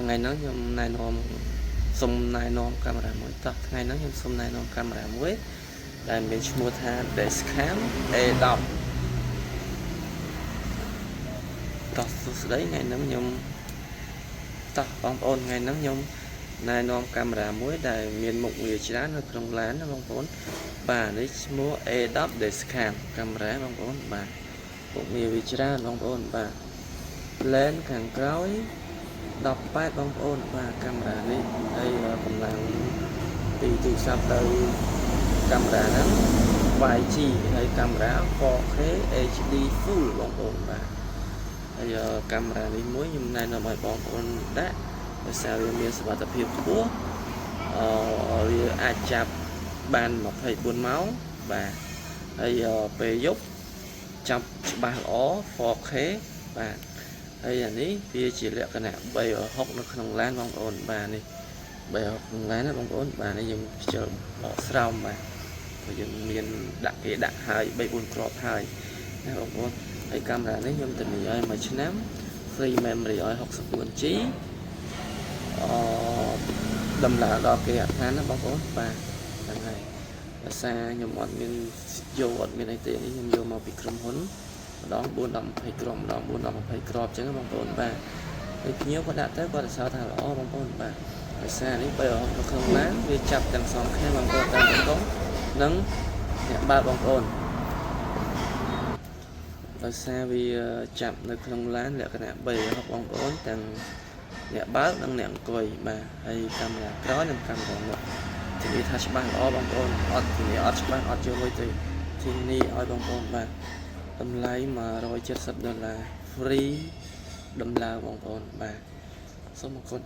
ថ្ងៃហ្នឹងខ្ញុំណែនាំសុំណែនាំកាមេរ៉ាមួយតោះថ្ងៃហ្នឹងខ្ញុំសុំណែនាំកាមេរ៉ាមួយដែលមានឈ្មោះថា Dashcam A10 តោះសួស្តីថ្ងៃហ្នឹងខ្ញុំតោះបងប្អូនថ្ងៃហ្នឹងខ្ញុំណែនាំកាមេរ៉ាមួយដែលមានមុខងារច្រើននៅក្នុងឡានណាបងប្អូនបាទនេះឈ្មោះ A10 Dashcam កាមេរ៉ាបងប្អូនបាទមុខងារវាច្រើនបងប្អូនបាទ lens ខាងក្រោយ18បងប្អូនបាទកាមេរ៉ានេះហើយកម្លាំងពីទូរស័ព្ទទៅកាមេរ៉ាហ្នឹង 5G ហើយកាមេរ៉ា 4K HD full បងប្អូនបាទហើយកាមេរ៉ានេះមួយខ្ញុំណែនាំឲ្យបងប្អូនដាក់ដោយសារវាមានសុវត្ថិភាពខ្ពស់អឺវាអាចចាប់បាន24ម៉ោងបាទហើយពេលយប់ចាប់ច្បាស់ល្អ 4K បាទហើយអានេះវាជាលក្ខណៈ360នៅក្នុងឡានបងប្អូនបាទនេះ360ក្នុងឡានណាបងប្អូនបាទនេះយើងខ្ជិលបកស្រោមបាទព្រោះយើងមានដាក់គេដាក់ហើយ3 4គ្រាប់ហើយណាបងប្អូនហើយកាមេរ៉ានេះខ្ញុំធានាឲ្យមួយឆ្នាំ free memory ឲ្យ 64G អឺដំឡើងដល់គេអដ្ឋានណាបងប្អូនបាទហ្នឹងហើយដោយសារខ្ញុំអត់មានយកអត់មានអីទេនេះខ្ញុំយកមកពីក្រុមហ៊ុនម្ដង4 10 20គ្រាប់ម្ដង4 10 20គ្រាប់អញ្ចឹងបងប្អូនបាទហើយភ្ញៀវគាត់ដាក់ទៅគាត់សរសើរថាល្អបងប្អូនបាទដោយសារនេះបើនៅក្នុងឡានវាចាប់ទាំងសងខាងបងប្អូនតាមកងនិងអ្នកបើកបងប្អូនដោយសារវាចាប់នៅក្នុងឡានលក្ខណៈ360បងប្អូនទាំងអ្នកបើកនិងអ្នកអង្គុយបាទហើយកាមេរ៉ាក្រោយនិងកាមេរ៉ាមុខធានាថាច្បាស់ល្អបងប្អូនអត់ធានាអត់ច្បាស់អត់យកលុយទេធានាឲ្យបងប្អូនបាទតម្លៃ170ដុល្លារ free ដំឡើងបងប្អូនបាទសូមអរគុណ។